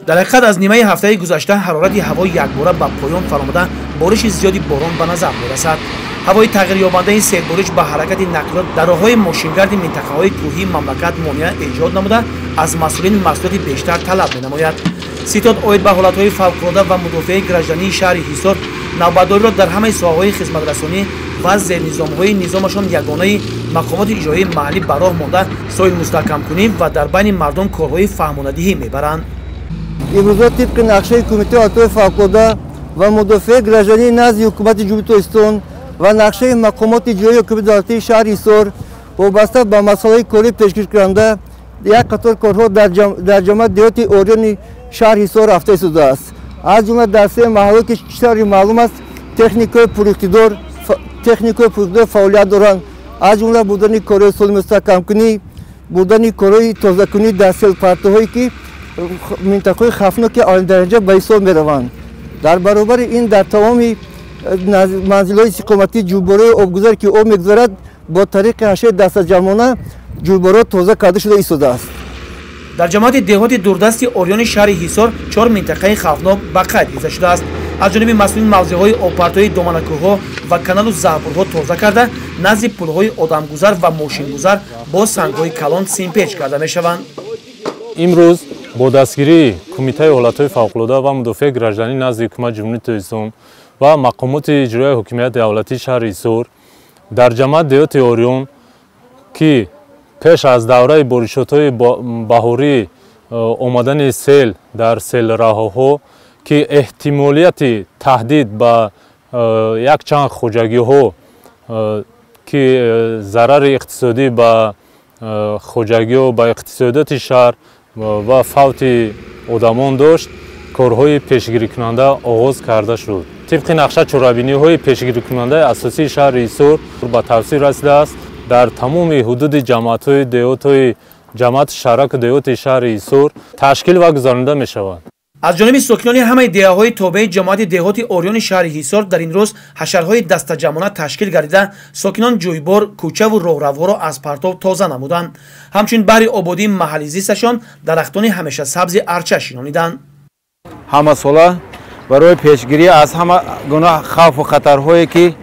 Дар ҳақиқат, аз нимаи ҳафтаи гузашта ҳарорати ҳаво якбора ба поён фаромада, бориши зиёди борон ба назар мерасад. Ҳавои тағйирёбандаи сербориш ба ҳаракати нақлиёт дар роҳҳои мошингарди минтақаҳои кӯҳии мамлакат монеа эҷод намуда, аз масъулин масъулияти бештар талаб менамояд. Ситод оид ба ҳолатҳои фавқулода ва мудофиаи граждании шаҳри Ҳисор навбатдориро дар ҳамаи соҳаҳои хизматрасонӣ ва зернизомҳои низомашон ягонаи мақомоти иҷроии маҳаллӣ ба роҳ монда, соҳилмустаҳкамкунӣ ва дар байни мардум корҳои фаҳмонадиҳӣ мебаранд. Имрӯзо тибқи нақшаи Кумитаи ҳолатҳои фавқулода ва мудофиаи граждании назди Ҳукумати Ҷумҳурии Тоҷикистон ва нақшаи мақомоти иҷроии ҳокимияти давлатии шаҳри Ҳисор вобаста ба масъалаи корӣ пешгирикунанда як қатор корҳо дар ҷамоати деҳоти Ориёни шаҳри Ҳисор рафта истодааст. Аз ҷумла дар се маҳалле, ки таври маълум аст, техникаҳои пуриқтидор фаъолият доранд, аз ҷумла бурдани корҳои солимустаҳкамкунӣ, бурдани корҳои тозакунӣ дар селпартоҳое, ки минтақаҳои хавфноки аввалиндараҷа ба ҳисоб мераванд. Дар баробари ин, дар тамоми манзилҳои истиқоматӣ ҷӯйборҳои обгузар, ки об мегузарад, бо тариқи ҳашаи дастаҷамъона ҷӯйборҳо тоза карда шуда истодааст. Дар ҷамоати деҳоти дурдасти Ориёни шаҳри Ҳисор чор минтақаи хавфнок ба қайд гирифта шудааст. Аз ҷониби масъулин мавзеъҳои обпартои доманакӯҳҳо ва каналу заҳбурҳо тоза карда, назди пулҳои одамгузар ва мошингузар бо сангҳои калон симпеч карда мешаванд. Имрӯз бо дастгирии Кумитаи ҳолатҳои фавқулода ва мудофиаи гражданӣ назди Ҳукумати Ҷумҳурии Тоҷикистон ва мақомоти иҷроияи ҳокимияти давлатии шаҳри Ҳисор дар ҷамоати деҳоти Ориён, ки пеш аз давраи боришотҳои баҳорӣ омадани сел дар селраҳоҳо, ки эҳтимолияти таҳдид ба якчанд хоҷагиҳо, ки зарари иқтисодӣ ба хоҷагиҳо, ба иқтисодиёти шаҳр ва фавти одамон дошт, корҳои пешгирикунанда оғоз карда шуд. Тибқи нақша, чорабиниҳои пешгирикунандаи асосии шаҳри Ҳисор ба тавсиф расидааст. Дар тамоми ҳудуди ҷамоатҳои деҳотҳои ҷамоати шаҳраку деҳоти шаҳри Ҳисор ташкил ва гузаронида мешавад. Аз ҷониби сокинони ҳамаи деҳаҳои тобеи ҷамоати деҳоти Ориёни шаҳри Ҳисор дар ин рӯз ҳашарҳои дастаҷамъона ташкил гардида, сокинон ҷӯйбор, кӯчаву роҳравҳоро аз партов тоза намуданд. Ҳамчунин баҳри ободии маҳалли зисташон дарахтони ҳамешасабзи арча шинониданд. Ҳамасола барои пешгирӣ аз ҳама гуна хавфу хатарҳое, ки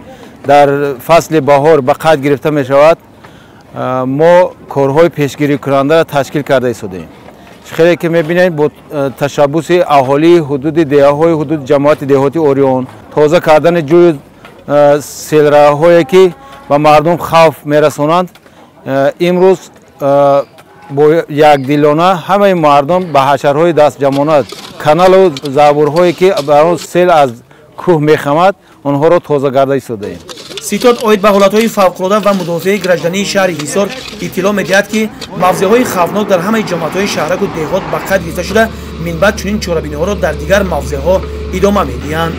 дар фасли баҳор ба қайд гирифта мешавад, мо корҳои пешгирикунандаро ташкил карда истодаем. Хеле ки мебинед, бо ташаббуси аҳолии ҳудуди деҳаҳои ҳудуди ҷамоати деҳоти Ориён тоза кардани ҷӯю селраҳое, ки ба мардум хавф мерасонанд, имрӯз бо якдилона ҳамаи мардум ба ҳашарҳои дастҷамъона каналу заҳбурҳое, ки ба он сел аз кӯҳ мехамад, онҳоро тоза карда истодаем. Ситод оид ба ҳолатҳои фавқулода ва мудофиаи граждании шаҳри Ҳисор иттилоъ медиҳад, ки мавзеъҳои хавфнок дар ҳамаи ҷамоатҳои шаҳраку деҳот ба қайд гирифта шуда, минбаъд чунин чорабиниҳоро дар дигар мавзеъҳо идома медиҳанд.